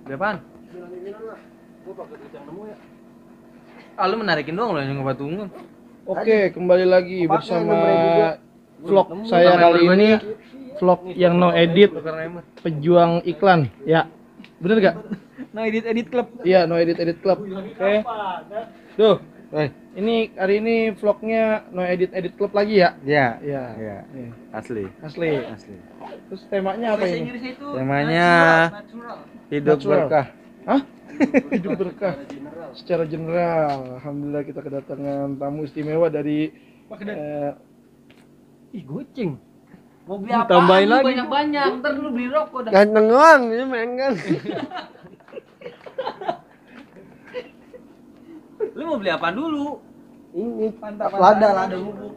Berapaan? Gua pakai duit yang nemu ya. Ah, lu menarikin doang lo yang ngebatungin. Oke, kembali lagi Pakai bersama 6.000 vlog gua. saya Tambah kali gua ini. nih. Vlog yang no edit, Tukar ember. pejuang iklan. Ya, bener gak? Nah, edit club. Iya, no edit club. Oke. Tuh, ini hari ini vlognya no edit club lagi ya? Iya. Iya. Iya. Iya. Asli. Asli. Asli. Terus temanya apa ini? Temanya hidup Natural. berkah. Hah? Hidup berkah. Secara general, alhamdulillah kita kedatangan tamu istimewa dari Ih, goceng. Mau beli apa? Tambahin lagi. Banyak-banyak. Ntar lu beli rokok dah. Ganteng doang ini main kan. Lu mau beli apa dulu? Ini Lada bubuk.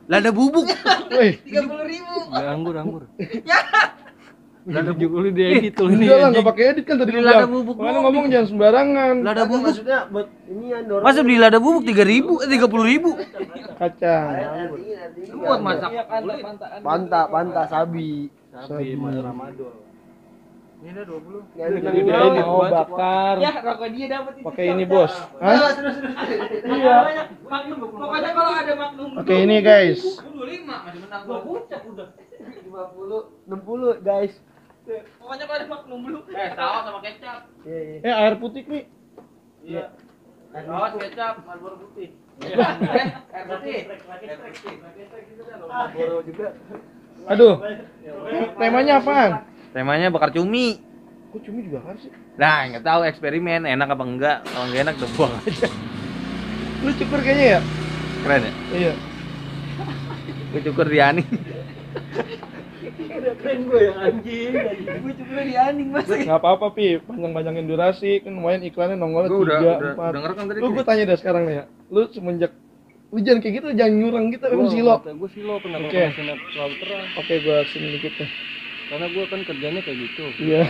Lada bubuk. Wih, 30.000. Anggur. Lada bubuk di edit tuh ini. udah lah nggak pakai edit kan tadi lu Lada bilang. bubuk Makanya doang. ngomong jangan sembarangan. Lada bubuk. Maksudnya buat ini yang dorong. Masa beli lada bubuk 30.000? Kacang. Lu buat masak kulit. Panta sabi. Sabi. Ramadol. Ini udah 20. Jadi dia ini mau bakar. Ya, rokok dia dapat itu. Pakai ini bos. Hah? Iya. Magnum. Pokoknya kalau ada Magnum. Oke ini guys. 25 masih menang gua puncak udah. 50, 60 guys. Pokoknya kalau ada Magnum dulu. Saus sama kecap. Iya. Air putih nih. Iya. Saus, kecap, Marlboro putih. Air putih. Marlboro juga. Aduh. Temanya apaan? Temanya bakar cumi. Kok cumi juga kan sih? Nah, nggak tahu eksperimen enak apa enggak. Kalau nggak enak udah buang aja. Lu cukur kayaknya ya? Keren ya? Iya. Gue cukur di Ani. Udah keren gue yang anjing. Gue cuma di aning mas. Nggak apa-apa pi, panjang-panjangin durasi kan lumayan iklannya nongolnya Gue 3, 4. udah denger kan tadi. Gue tanya dah sekarang nih ya. Lu semenjak lu jangan kayak gitu, jangan nyurang gitu, emang silo. Gue silo pernah Oke. sinar terlalu terang. Oke, gua sini dikit deh. Karena gue kan kerjanya kayak gitu. Iya.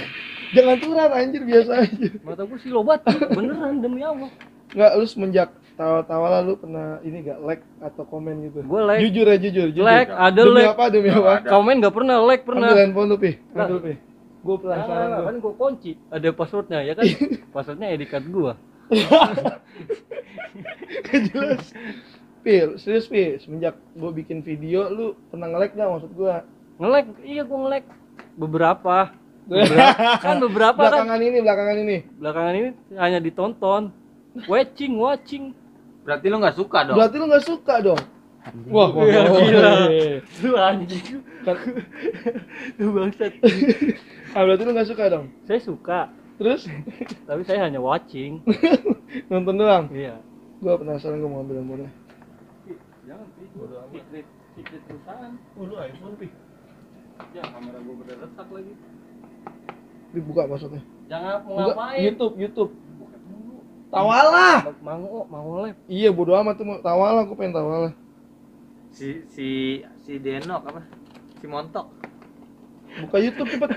Jangan curhat anjir, biasa aja. Mata gue silo banget, beneran demi Allah. Enggak, lu semenjak tawa-tawa lah lu pernah ini gak like atau komen gitu? Gue like. Jujur ya, jujur. Like, ada demi like. apa? Demi apa? Komen gak pernah, like pernah. Ambil handphone lu, Pi. Ambil, Pi. Gua penasaran Kan gua. gue kunci, ada passwordnya ya kan? Passwordnya ID card gue. Gak jelas. Pi, serius Pi, semenjak gua bikin video lu pernah nge-like gak maksud gua? Nge-like, iya gue nge-like beberapa. Kan beberapa kan Belakangan ini. belakangan ini hanya ditonton. Watching. Berarti lu nggak suka dong? Berarti lu gak suka dong? Wah, Iya, gila. iya. Lu anjing. Lu bangsat. Ah, berarti lu gak suka dong? Saya suka, Terus tapi saya hanya watching. nonton doang. Iya. Gua penasaran, gua mau ambil handphone. Jangan secret perusahaan. Oh, lu iPhone, Pi. Ya kamera gue retak lagi. Dibuka maksudnya. Jangan mau Enggak, ngapain? YouTube. Tawalah. Mau live. Iya, bodo amat tuh, tawalah, gua pengen tawalah. Si Denok apa? Si Montok. Buka YouTube cepet.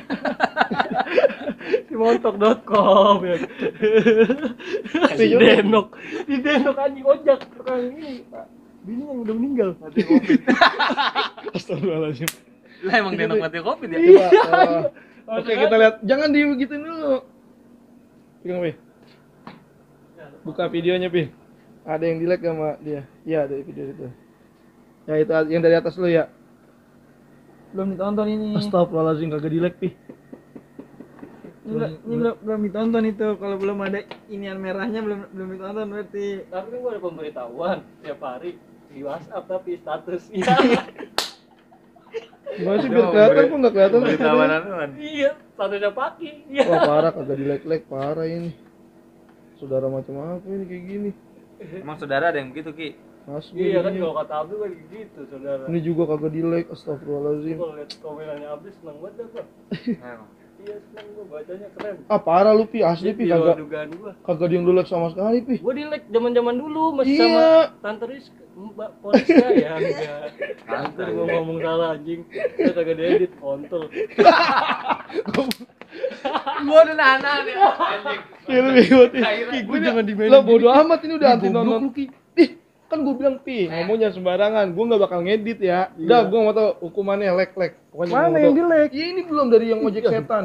Simontok.com ya. Si Denok anjing ojek tukang ini, Pak. Bini yang udah meninggal. Mati Covid. Astagfirullahaladzim. Lah emang Denok mati Covid ya? Coba. Oke, kita lihat. Jangan digituin dulu. Pegang, Pi. Buka videonya, Pi. Ada yang di-like sama dia. Iya, ada video itu. Ya, itu yang dari atas lu ya. Belum ditonton ini. Astagfirullahaladzim, kagak di-like, Pi. Ini belum ditonton itu. Kalau belum ada inian merahnya belum ditonton berarti. Tapi kan gua ada pemberitahuan tiap hari di WhatsApp tapi status. Gimana sih biar kelihatan kok nggak kelihatan? Beritahuan. Iya, statusnya paki. Iya. Wah, parah, kagak di-like, parah ini. Saudara macam apa ini kayak gini? Emang saudara ada yang begitu, Ki? Asli. Iya kan ini. kalau kata Abdul kan gitu, saudara. Ini juga kagak di-like, astagfirullahaladzim. Kalau lihat komenannya Abdul seneng banget dah gua. Emang. Iya seneng gua bacanya keren. Ah, parah lu, Pi, asli, Pi, Di luar kagak dugaan gua. kagak di like sama sekali, Pi. Gua di like zaman-zaman dulu masih Iya. sama Tante Rizka, Mbak Poliska ya enggak. Tante gua ngomong salah anjing. Saya kagak diedit kontol. Gua udah nahan ya. Anjing. Ya lu bego, Pi. Gue Gue jangan dimainin. Lah bodo amat, ini udah anti nonton. Ih, Kan gue bilang ngomongnya sembarangan, gue nggak bakal ngedit ya. Udah, gue mau tau hukumannya lek. Pokoknya Mana gua mau yang tau. dilek? Ya ini belum dari yang ojek setan.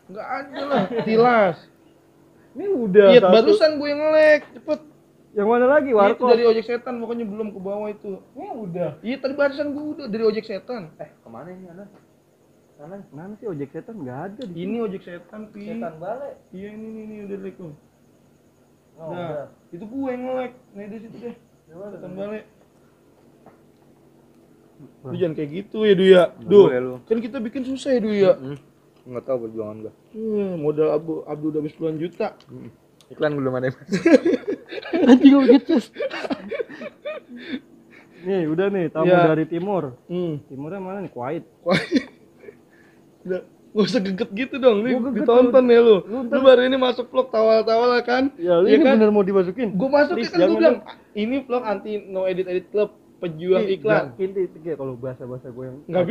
Nggak ada lah, tilas. Ini udah Iya, satu. barusan gue yang ngelek, cepet. Yang mana lagi? Itu Warkop. dari ojek setan, pokoknya belum ke bawah itu. Ini udah. Iya, tadi barusan gue udah dari ojek setan. Kemana ini anak? Mana sih ojek setan? Nggak ada di Ini ojek setan, Pi. Setan balik. Iya, ini udah lek tuh. Oh, Nah, udah. itu gue yang ngelek. Nih di situ deh. Setan balik. Lu jangan kayak gitu ya, Du ya. Du, boleh lu. kan kita bikin susah ya, Du ya. Nggak tahu perjuangan gua. Modal Abdu udah habis puluhan juta. Iklan belum ada. Anjing ojek ces. Nih, udah nih tamu Ya. dari timur. Hmm. Timurnya mana nih? Kuwait. Udah, gak usah geget gitu dong, nih Gua geget, ditonton ya lu. lu Lu baru ini masuk vlog tawa-tawa kan? Ya, Iya ini kan? bener mau dimasukin. Gue masukin Please, kan gue jangan bilang ini vlog anti no edit club pejuang iklan. Inti kalau bahasa-bahasa gue yang Nggak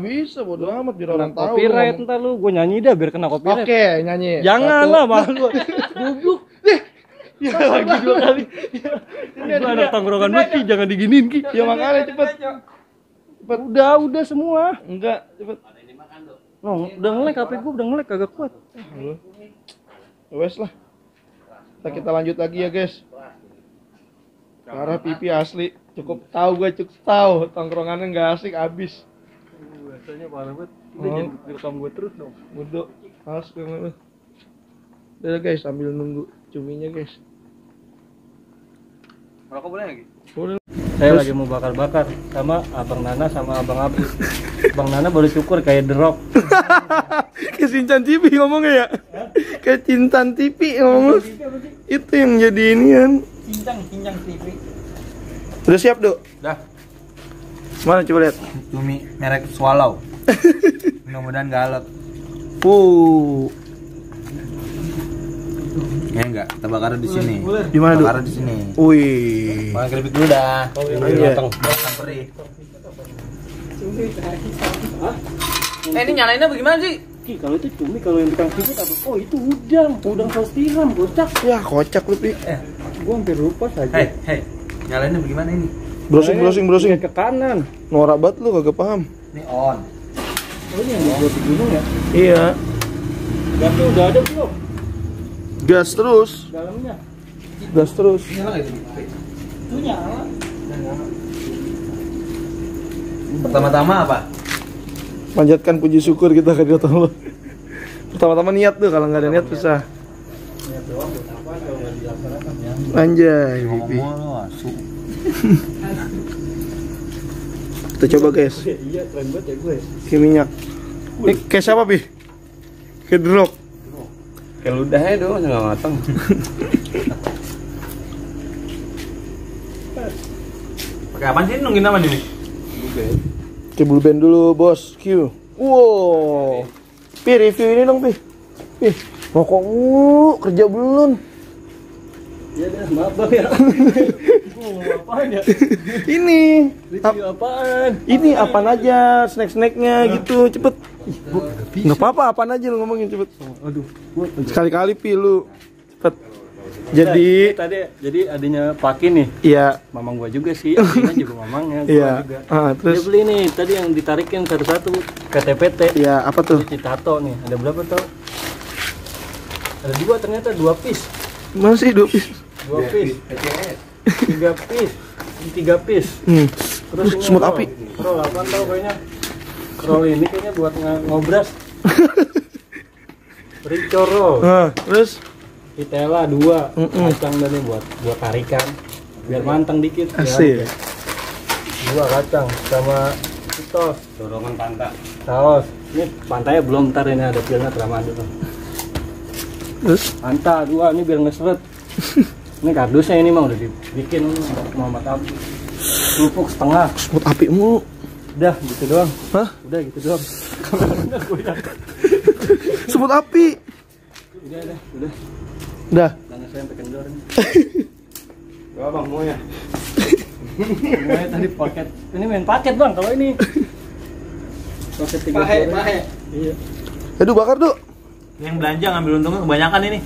bisa, bodo amat biar orang tahu. copyright lu ntar lu, gue nyanyi dah biar kena ngomong. copyright. Oke, nyanyi. Jangan Satu. lah malu. Goblok. Ya lagi 2 kali. Ini anak tongkrongan lu Ki, jangan diginiin Ki. Ya makanya cepet. Udah semua. Enggak, cepet. No, udah nge-lag HP gue udah nge-lag kagak kuat. Wes lah. Kita lanjut lagi ya guys. Karena pipi asli cukup tahu tongkrongannya nggak asik abis. Biasanya parah banget. Udah Oh. jangan direkam gue terus dong. Bodoh, males gue sama lu. Udah guys, sambil nunggu cuminya guys. Rokok boleh lagi? Boleh. Saya lagi mau bakar-bakar sama Abang Nana sama Abang Abi. Bang Nana baru syukur kayak The Rock. Kayak Cincan TV ngomongnya ya. Kayak Cintan TV ngomong. Itu yang jadi inian. Cincang TV. Udah siap, Dok? Dah. Mana coba lihat. Cumi merek Swallow. Mudah-mudahan gak alot. Ya enggak, kita bakar di sini. Di mana, Dok? Bakar di sini. Wih. Makan keripik dulu dah. Iya. Makan perih. Ini nyalainnya bagaimana sih? Ki, kalau itu cumi, kalau yang tukang siput apa? Oh, itu udang saus tiram, kocak. Ya, kocak lu, Pi. Gua hampir lupa saja. Hei, nyalainnya bagaimana ini? Browsing. Ke kanan. Norak banget lu kagak paham. Ini on. Oh, ini yang dibuat di gunung ya? Iya. Gasnya udah ada belum? Gas terus. Dalamnya. Gas terus. Nyala nggak sih? Itu nyala. Pertama-tama apa? Panjatkan puji syukur kita ke Allah. Pertama-tama niat tuh, kalau nggak ada niat susah. Anjay, Bibi. Ngomong lu asu. Kita coba guys. Iya, keren banget ya gue. Kayak minyak. Ini kayak siapa, Pi? Kayak The Rock. Kayak ludahnya dong, nggak matang. Pakai apaan sih nungguin apa nih? Kayak blue band dulu, bos. Q. Wow. Pi, review ini dong, Pi. Pi, rokok mulu, kerja belum. Iya dah, maaf Bang ya. Apaan ya? Ini. Review apaan? Ini apaan aja, snack-snacknya gitu, cepet. Nggak apa-apa, apaan aja lu ngomongin cepet. Aduh, gua Sekali-kali, Pi, lu cepet. Jadi, jadi adanya Paki nih. iya, Mamang gua juga sih, adanya juga mamangnya gua iya. juga. Ah, Dia terus, beli nih, tadi yang ditarikin satu-satu KTPT. iya, apa tuh? Ini Citato nih, ada berapa tau? Ada 2 ternyata, 2 piece. Masih 2 piece. 2 piece. 3 piece. Ini 3 piece. Terus ini Semut roll. api. Roll apaan tau kayaknya? Roll ini kayaknya buat ngobras. Rico roll. Nah, terus, Vitela 2. Kacang dan ini buat tarikan. Biar manteng dikit. asik. Ya. 2 kacang sama tos. Dorongan pantat. Saus. Ini pantainya belum, ntar ini ada pilnya drama dulu. Terus, Panta 2 ini biar ngeseret. Ini kardusnya ini mah udah dibikin Muhammad Abu. Kerupuk setengah. semut api mulu. Udah gitu doang. Hah? Udah gitu doang. Semut api. Udah. Udah. Karena saya sampai kendor nih. Gua bang mau ya. Semuanya tadi paket. Ini main paket bang kalau ini. Paket 3 Pahe. Iya. Aduh, bakar, Duk. Yang belanja ngambil untungnya kebanyakan ini.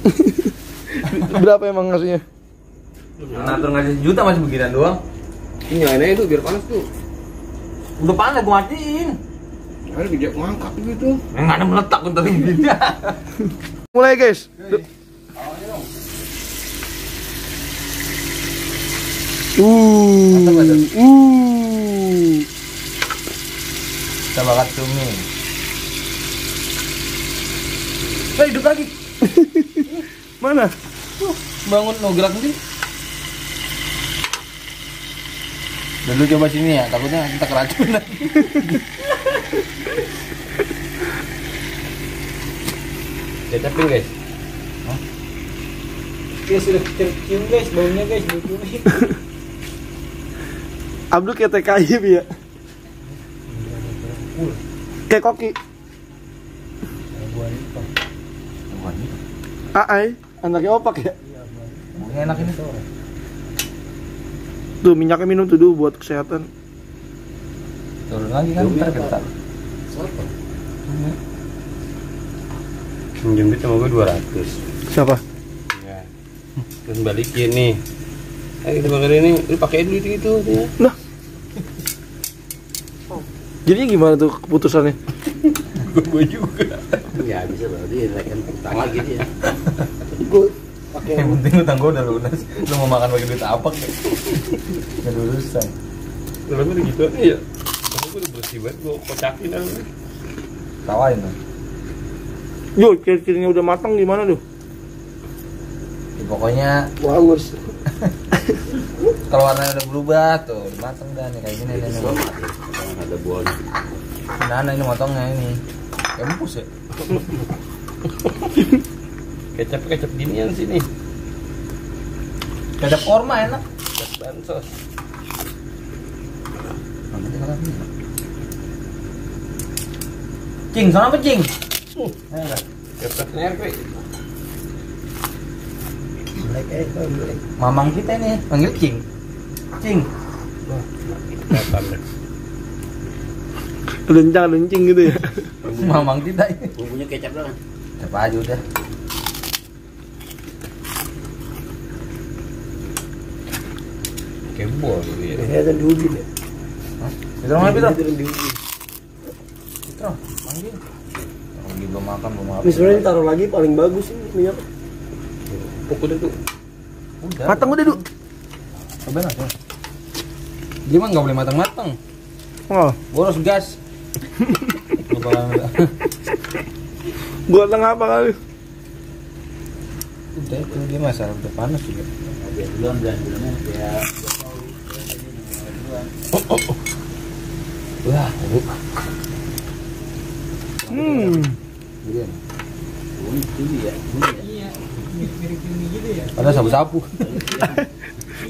Berapa emang ngasihnya? Donatur ngasih sejuta masih beginian doang. Ini nyalain aja tuh biar panas tuh. Udah panas gua matiin. Ada bijak ngangkat gitu. Enggak ada meletak untuk ini. Mulai guys. Kita bakar cumi. Hidup lagi. Mana? Bangun lo gerak sendiri. Dulu coba sini ya, takutnya kita keracunan. Kecapin guys. Guys, sudah tercium guys, baunya guys, bau cumi. Abdul kayak TKI ya. Kayak koki. Ai, anaknya opak ya. Baunya enak ini. Tuh minyaknya minum tuh dulu buat kesehatan. Turun lagi kan, ntar ketar. Minjem duit sama gue 200. Siapa? Ya. Terus balikin nih. Kita bakar ini, lu pakai duit itu ya. Nah. Jadi gimana tuh keputusannya? Gue juga. Ya bisa berarti naikkan pertama gitu ya. Gue pakai Yang penting utang gua udah lunas. Lu mau makan pakai duit apa kek? Enggak ada urusan. kalau udah gitu ya. Kamu gue udah bersih banget, gue kocakin aja. Tawain tuh. Yo, ciri-cirinya udah matang gimana tuh? Ya, pokoknya Bagus. kalau warnanya udah berubah tuh, mateng dah nih kayak gini nih. Ada buahnya. Nah, ini motongnya ini. Kayak empus ya. Kecap ginian sini. Kecap korma enak. Kecap bansos. Cing, sana apa cing? Kecap nerpe. Mamang kita nih panggil cing. Cing. Lencang-lencing gitu ya. Mamang kita ini. Bumbunya kecap doang. Apa aja udah. Kayak buah gitu ya. Ada di ubi ya. Itu mana Pito? Pito, panggil. Lagi belum makan, belum apa. Ini sebenarnya taruh lagi paling bagus ini minyak. Pokoknya tuh. Udah. Matang udah, Duk. Cobain aja. Dia mah nggak boleh matang-matang. Oh, Boros gas. gua tengah apa kali? Udah itu dia masalah udah panas juga. Wah, Padahal sapu-sapu.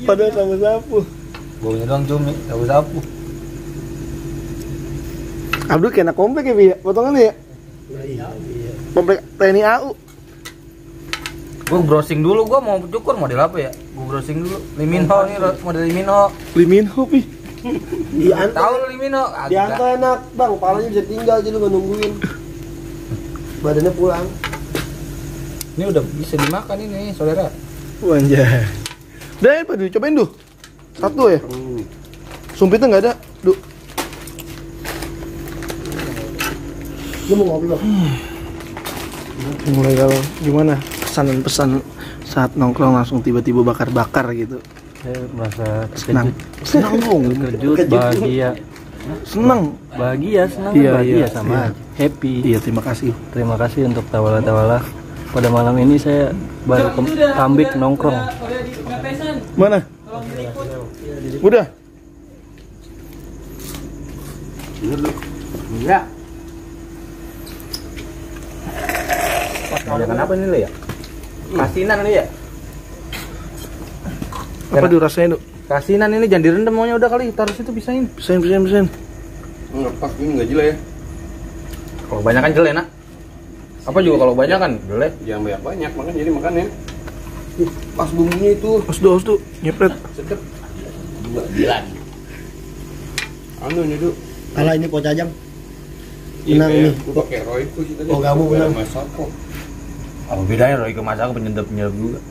Padahal sama sapu. Baunya doang cumi, sapu-sapu. Abdul kayak anak komplek ya, Bi? Potongannya ya? Komplek TNI AU. Gue browsing dulu, gue mau cukur model apa ya? Gue browsing dulu. Liminho nih, model Liminho. Liminho, Pi. Tahu lu Liminho? Diangkat enak bang, palanya bisa tinggal jadi nggak nungguin. Badannya pulang. Ini udah bisa dimakan ini, saudara. Wanjay. Udah ya, Pak, Du. Cobain, Du. Satu ya? Sumpitnya nggak ada, Du. Lu mau ngopi bang? Mulai kalau gimana kesan dan pesan saat nongkrong langsung tiba-tiba bakar-bakar gitu. Saya merasa Senang. Senang dong. terkejut, bahagia, Senang. bahagia, senang, Iya, bahagia iya, sama iya. aja. Happy. Iya, terima kasih. Terima kasih untuk Tawala-Tawala. Pada malam ini saya baru kambing nongkrong. Mana? Udah. Enggak. Kenapa nih lu ya? Kasinan lu ya? Apa Du rasanya, Du? Kasinan ini jangan direndam maunya udah kali, taruh situ pisahin. Pisahin. Enggak pas ini enggak jelek ya. Kalau banyak kan jelek, Nak. Apa juga kalau banyak kan jelek. Jangan banyak makan jadi makan ya. Pas bumbunya itu Harus Du, nyepret. sedap. 2 bulan. Anu nih, Du. Kalah ini Ko Cajang. Iya, Menang nih. Gua pakai Royco sih tadi. Oh, kamu menang. Masako. Apa bedanya Roy ke masak penyedap-penyedap juga.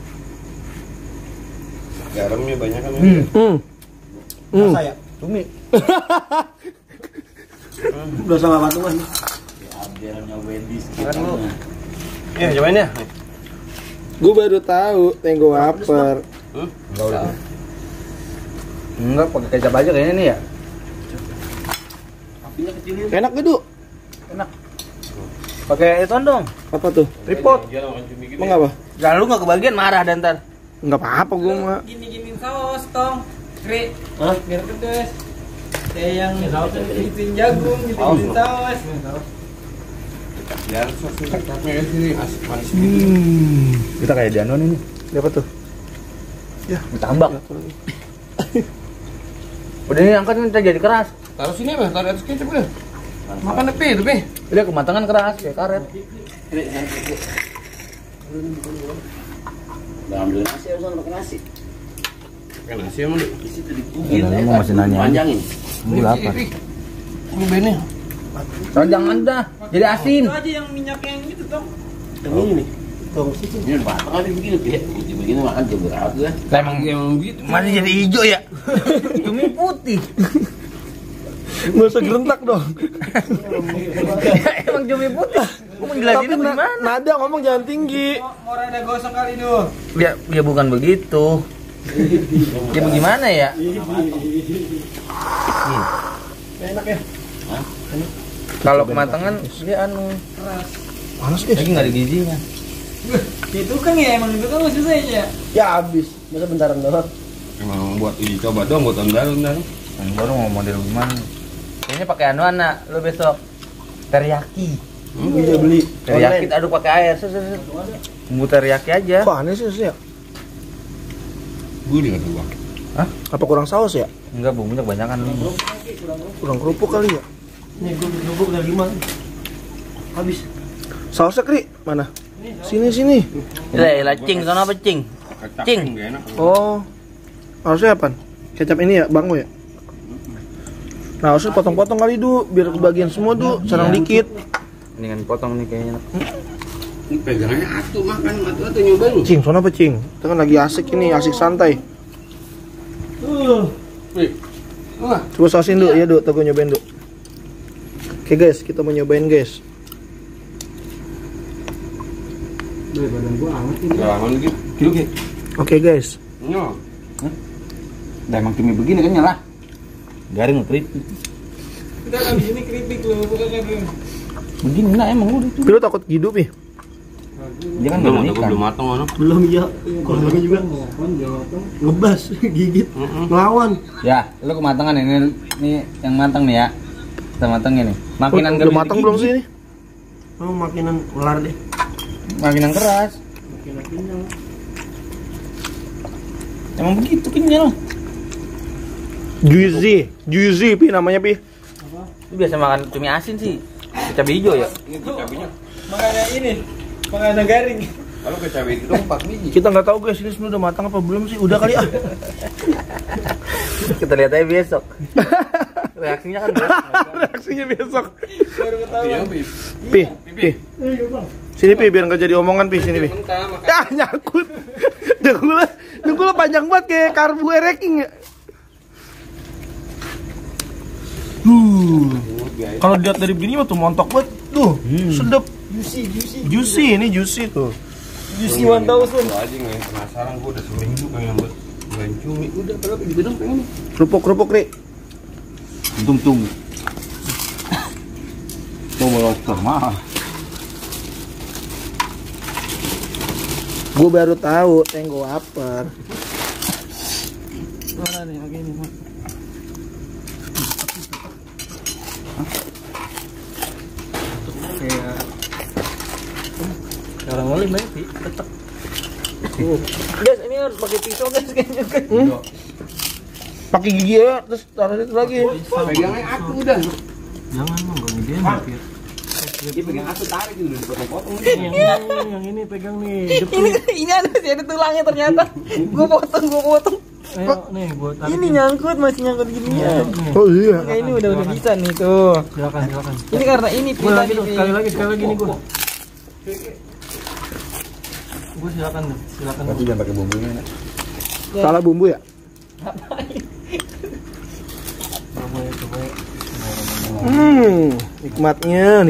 Garamnya banyak kan. Rasa ya? Cumi. Udah sama patungan. Kan lu. Ya, cobain ya. Gue baru tahu Tenggo Waper. Enggak udah. Enggak pakai kecap aja kayaknya nih ya. Apinya kecilin. Enak gak, Du? Enak. Pakai itu dong. Apa tuh? Tripod. Dia makan cumi gitu. Emang apa? Jangan lu enggak kebagian marah dan ntar. Enggak apa-apa gue mah. Gini-giniin saus, Tong. Kri. Hah? Biar pedes. Kayak yang gituin jagung, gituin saus. Ya, sosnya capek sini asik manis gitu. Kita kayak Danon ini. Siapa tuh? Ditambak. Udah ini angkat ini jadi keras. Taruh sini, Bang. Taruh atas kecap udah. Makan tapi. Udah kematangan keras kayak karet. Udah ambil nasi, harus pakai nasi. Pakai nasi emang di situ dikubur. Iya, emang masih nanya. Panjangin. Ini lapar. Ini benih. Soalnya jangan dah. Jadi asin. Itu aja yang minyak yang gitu, Tong. Yang ini nih. Tunggu situ. Ini udah patah kali begini, Pi. Begini makan jam berapa tuh ya? Lah emang begitu. masih jadi hijau ya. Cumi putih. Gak usah gerentak dong. Emang cumi putih. Gua menjelasin itu gimana? Nada ngomong jangan tinggi. Mau rada gosong kali, Du. Ya bukan begitu. Ya bagaimana ya? Enak ya? Kalau kematangan dia anu Panas guys. lagi nggak ada gizinya. Itu kan ya, emang itu kan susah ya. Ya habis. Masa bentaran doang. Emang buat coba dong buat ondal. Yang baru mau model gimana? Kayaknya pakai anu anak lu besok. Teriyaki. Bisa beli. Teriyaki aduk pakai air. Bumbu teriyaki aja. Kok aneh sih ya? Gue di kata gua. Hah? Apa kurang saus ya? Enggak, bumbunya kebanyakan. Kurang kerupuk kali ya? Nih gue bubuk udah 5. Habis. Sausnya Kri, mana? Sini. Lah, cing, sono apa cing? Cing. Enggak enak. Oh. Harusnya apa? Kecap ini ya, Bango ya? Nah, harusnya potong-potong kali, Du, biar kebagian semua, Du, sarang dikit. Mendingan potong nih kayaknya. Ini pegangannya atuh makan, atuh nyobain lu. Cing, sono apa, Cing? Kita kan lagi asik ini, asik santai. Wih. Wah, Coba sausin, Du, ya, Du, tuh gue nyobain, Du. Oke, guys, kita mau nyobain, guys. enggak aman gitu. Oke, guys. Nyo. Udah emang cumi begini kan nyala. Garing keripik. Kita kan di sini keripik loh, bukan kan. Begini nah emang udah itu. Tapi lu takut hidup ya? Dia kan Belum, belum ikan. belum matang mana? Belum ya. Korbannya juga ngebas gigit. Ngelawan. Ya, lu kematangan ini yang matang nih ya. Kita matangin nih. Makinan Udah matang belum sih ini? Oh, makinan ular deh. Makinan keras. Emang begitu kenyal. Juicy, Pi namanya, Pi. Lu biasa makan cumi asin sih. Cabai hijau ya? Ini cabenya. Makanya ini, makanya garing. Kalau ke cabai itu dong 4 biji. Kita nggak tahu guys, ini sebenarnya udah matang apa belum sih? Udah kali ah. Kita lihat aja besok. Reaksinya kan besok. Reaksinya besok. Baru ketahuan. Iya, Pi. Pi. Sini Pi, biar nggak jadi omongan Pi, sini Pi. Mentah makan. Ya nyangkut. Dengkulnya panjang banget kayak karbu ereking ya. Kalau dilihat dari begini mah tuh montok banget tuh. Sedap. Juicy ini juicy tuh. Juicy 1000. Gua aja nggak penasaran, gua udah seminggu pengen buat main cumi. Udah berapa gitu dong pengen. Kerupuk Ri. Untung cumi. Coba lobster mah. Gue baru tahu Tenggo Waper. Mana nih, lagi ini, Mak. Kayak orang olim banget sih, tetep. Guys, ini harus pakai pisau guys kayaknya. Pakai gigi ya, terus taruh itu lagi. Pegangnya aku udah. Jangan mah, enggak gedean hampir. Dia pegang aku tarik gitu, dipotong-potong. Yang ini pegang nih, jepit. Ini ada sih ada tulangnya ternyata. Gue potong. Ayo nih, gua tarik. Ini nyangkut masih nyangkut gini ya. Oh iya. Nah, ini udah bisa nih tuh. Silakan. Ini karena ini Gua lagi pindah tuh, sekali lagi nih gua. Gua silakan. Tapi jangan pakai bumbunya. Salah bumbu ya? Nikmatnya.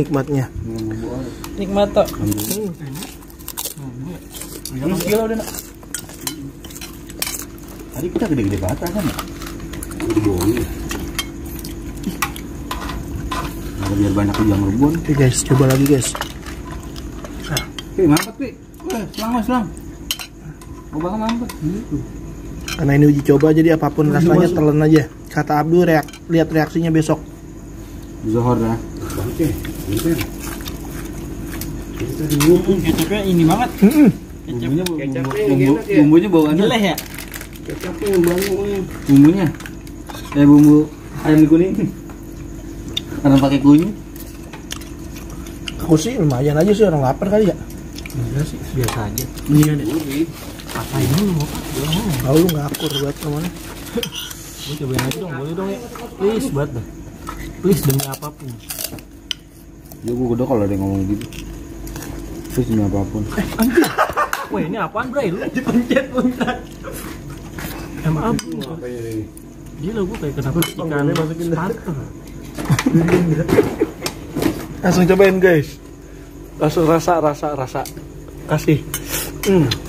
Nikmat tok. Kilo udah nak. Tadi kita gede-gede banget kan? Nah, biar banyak yang rebun. Oke guys, coba lagi guys. Oke, mampet Pi. Selang. Mau banget mampet. Gitu. Karena ini uji coba jadi apapun rasanya telan aja. Kata Abdul lihat reaksinya besok. Zohor dah. Oke. Kecapnya ini banget. Bumbunya bawaannya Jeleh ya? Kecapnya yang bangun. bumbunya kayak bumbu ayam kuning karena pakai kunyit. Aku sih lumayan aja sih, orang lapar kali ya. Enggak sih, biasa aja. Iya deh. Apain lu mau? Tahu lu nggak akur buat kemana? Gue cobain aja dong, boleh dong ya? Please banget dah. Please demi apapun. Ya gue gede kalau ada yang ngomong gitu. Terus demi apapun. Wah ini apaan Bray? Lu dipencet muntah. Emang ampun. Gila gue kayak kenapa ikan starter. Langsung cobain guys. Langsung rasa. Kasih.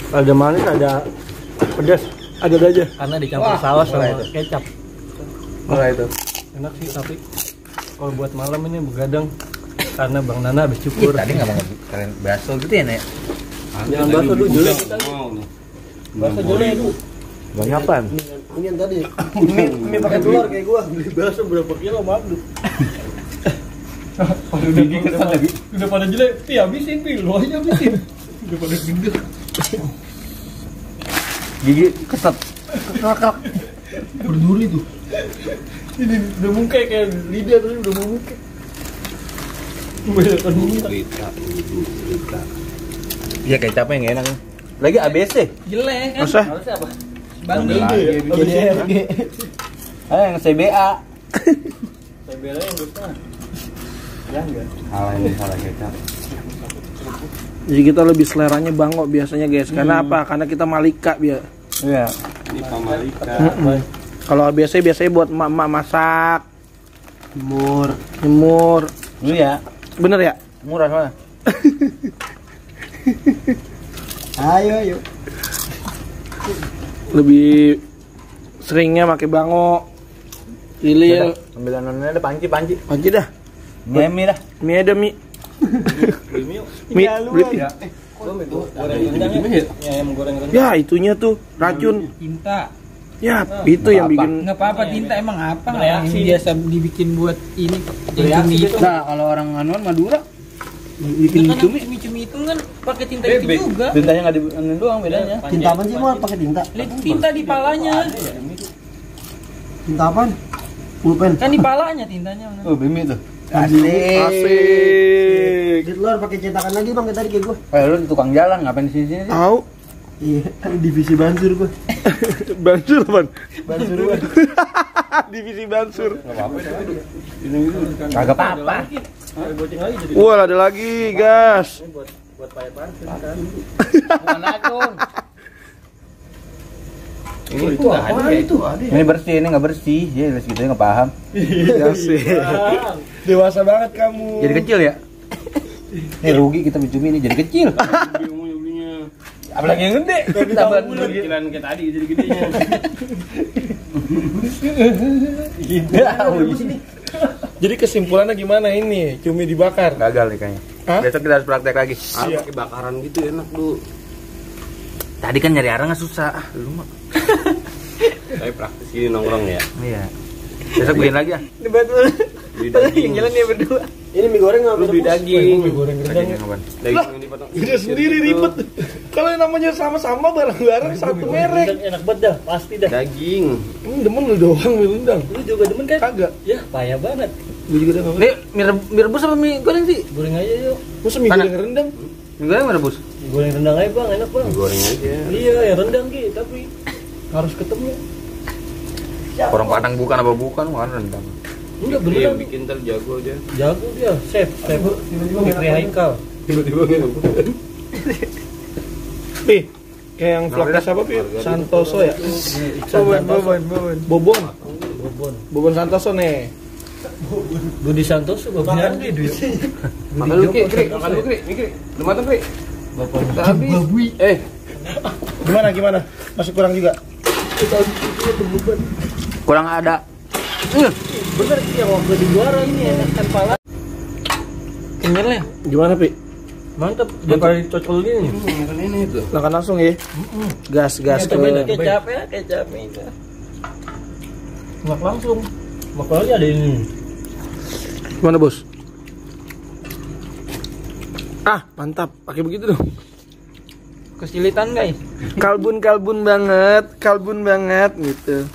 Ada manis, ada pedas, ada aja. Karena dicampur saus sama kecap. Mana itu? Enak sih tapi kalau buat malam ini begadang karena Bang Nana habis cukur. Tadi nggak mau kalian bakso gitu ya Nek? Jangan bakso dulu jelek kita. Bakso jelek dulu. Banyak apaan? Ini yang tadi. Mie pakai telur kayak gua. Beli bakso berapa kilo maaf lu. Gigi kesel lagi. Udah pada jelek, Pi habisin Pi, lu aja habisin. Udah pada gendut. Gigi keset. Berduri tuh. Ini udah mungkai kayak lidah tadi udah mau mungkai. Banyak muntah. Iya kecapnya yang enak. Lagi ABC. Jelek kan? Masa? Harusnya apa? Banding. Jadi Yang CBA. Saya bela yang besar. Ya enggak. Salah kecap. Jadi kita lebih seleranya bango biasanya guys. Karena apa? Karena kita malika biar. Iya. Ini pamalika. Kalau biasanya buat emak-emak masak, nyemur. Lu ya. Bener ya? Murah mana? Ayo. Lebih seringnya pakai bango, lilin, Ambil anonnya ada panci. panci dah. Mie dah. Mie ada mie. Mie, beli. Goreng rendang ya? Ya yang goreng rendang. Ya itunya tuh racun. Tinta. Ya itu yang bikin. Nggak apa-apa tinta emang apa? Bereaksi Yang biasa dibikin buat ini Bereaksi cumi gitu. itu. Nah, kalau orang anuan Madura Bikin cumi itu kan pakai tinta itu juga. tintanya nggak di anu doang bedanya. Tinta apa sih mau pakai tinta? Tinta di palanya. Tinta apaan? Pulpen. Kan di palanya tintanya. Oh, Bimi tuh. Asik. Di luar pakai cetakan lagi bang kayak tadi kayak gua. Lu tukang jalan ngapain di sini sih? Tahu? Iya, kan divisi bansur gua. Bansur ban. Bansur gua. Divisi bansur. Kagak apa-apa. Wah ada lagi gas. Buat payah parkir kan. Bukan akun. Itu ada itu. Ini bersih, ini nggak bersih. Ya, gitu nggak paham. Asik. Dewasa banget kamu. Jadi kecil ya? Ini rugi kita beli cumi ini jadi kecil. Apalagi yang gede. Tambah Kecilan kayak tadi jadi gedenya. Jadi kesimpulannya gimana ini? Cumi dibakar. Gagal nih kayaknya. Hah? Besok kita harus praktek lagi. Pakai bakaran gitu enak tuh. Tadi kan nyari arang nggak susah. Lu mah. Tapi praktis gini nongkrong ya. Iya. Besok bikin lagi ya. Debat dulu. Yang jalan dia berdua. Ini mie goreng nggak Beli daging. Dagingnya kapan? Daging yang dipotong. Gede sendiri ribet. Kalau yang namanya sama-sama bareng-bareng satu merek. Enak banget dah, pasti dah. Daging. Demen lu doang mie rendang. Lu juga demen kan? Kagak. Ya, payah banget. Gue juga udah Ini mie rebus apa mie goreng sih? Goreng aja yuk. Masa mie Mana? goreng rendang? Mie goreng mie rebus. Goreng rendang aja bang, enak bang. Goreng aja. Iya, ya rendang gitu, tapi harus ketemu. Orang Padang bukan apa bukan, makan rendang. Enggak Iya, beneran. bikin ntar jago aja. Jago dia, chef. Fikri Haikal. Tiba-tiba nggak. Nih, Kayak yang vlognya siapa Pi? Santoso ya? Bobon Santoso nih. Budi Santoso bapak gede duit. Makan lu Kri, makan lu Kri, Kri. Udah matang Kri. Udah habis. Gimana? Masih kurang juga? Kurang ada. Bener sih yang waktu di juara ini enakan pala. Kenyalnya Gimana Pi? mantep daripada dicocol gini. Makan ini itu. Makan langsung ya? Gas ke Kecap ya, kecap itu. Nggak langsung. Makanya ada ini. Gimana bos? Ah mantap, pakai begitu dong. Kesulitan guys. Kalbun banget gitu.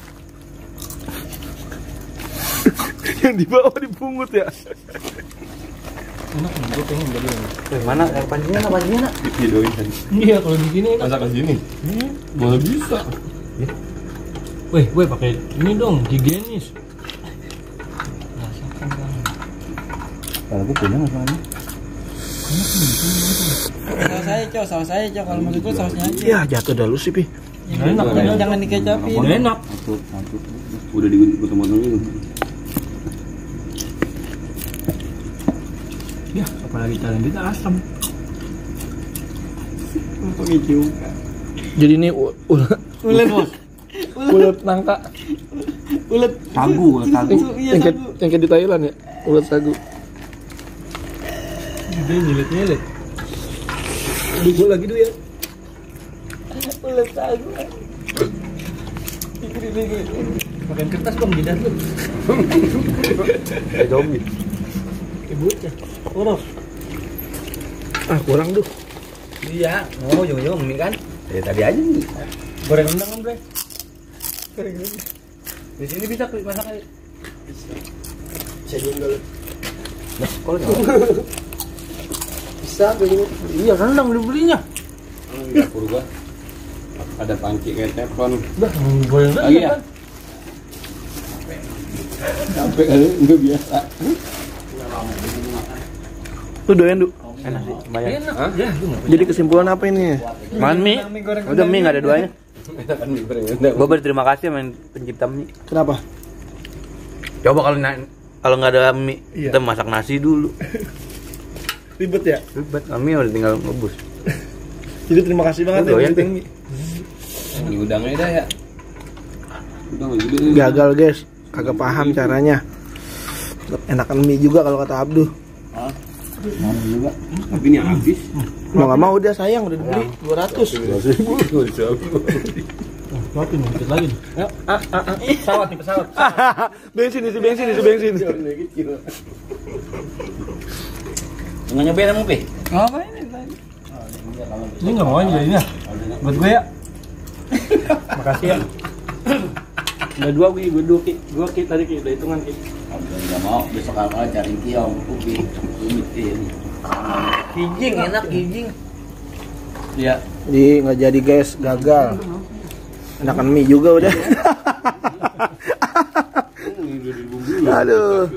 Yang di bawah dipungut ya. Enak nih, gue pengen jadi ini. Mana pancinya nak? Videoin kan. Iya kalau di sini enak. Masa ke sini? Boleh bisa. Weh pakai ini dong, higienis. Kalau gue punya masalahnya. Saus saya cok kalau maksud gue sausnya aja. Ya jatuh dah lu sih Pi. Enak, Jangan dikecapin. udah enak. Udah digotong-gotongin. Ya, apalagi kalian kita asam. Pakai juga. Jadi ini ulet nangka. Sagu. Yang kayak di Thailand ya, ulet sagu. Dia nyelit. Gue lagi dulu ya. Ulet sagu. Makan kertas bang, jidat lu. Kayak zombie. Ibu ya. Kurang. Ah kurang tuh. Iya, ujung-ujung mie kan. Ya tadi aja nih. Goreng rendang kan, Bre? Di sini bisa masak aja. Bisa begini. Iya, rendang belinya. Di dapur gua ada panci kayak teflon. Dah, goreng rendang Lagi ya? kan? Sampai kali enggak biasa. Lu doyan Du? Enak sih, lumayan. Enak. Ya, lu nggak Jadi kesimpulan apa ini? Makan mie. Udah mie enggak ada duanya. Kan mie goreng. Gue berterima kasih sama pencipta mie. Kenapa? Coba kalau nggak ada mie, Iya. kita masak nasi dulu. Ribet ya? Ribet, mie udah tinggal ngebus. Jadi terima kasih banget Lu doyan, ya. Pi? Di udangnya dah ya. Udang gede. Gagal guys, kagak paham caranya. Enakan mie juga kalau kata Abduh. Tapi ini habis. Mau nggak mau udah sayang udah dibeli 200. Maafin, dikit lagi nih. Ya, pesawat nih, pesawat. bensin. Nggak nyobain kamu, Pi? Apa ini tadi? Ini nggak mau aja ini ya. Buat gue ya. Makasih ya. Udah dua Ki tadi Ki, udah hitungan Ki. Enggak mau besok apa cari kiong, ubi, umitin. Kijing, enak kijing. Iya. Jadi nggak jadi guys, gagal. Enakan mie juga udah. Aduh.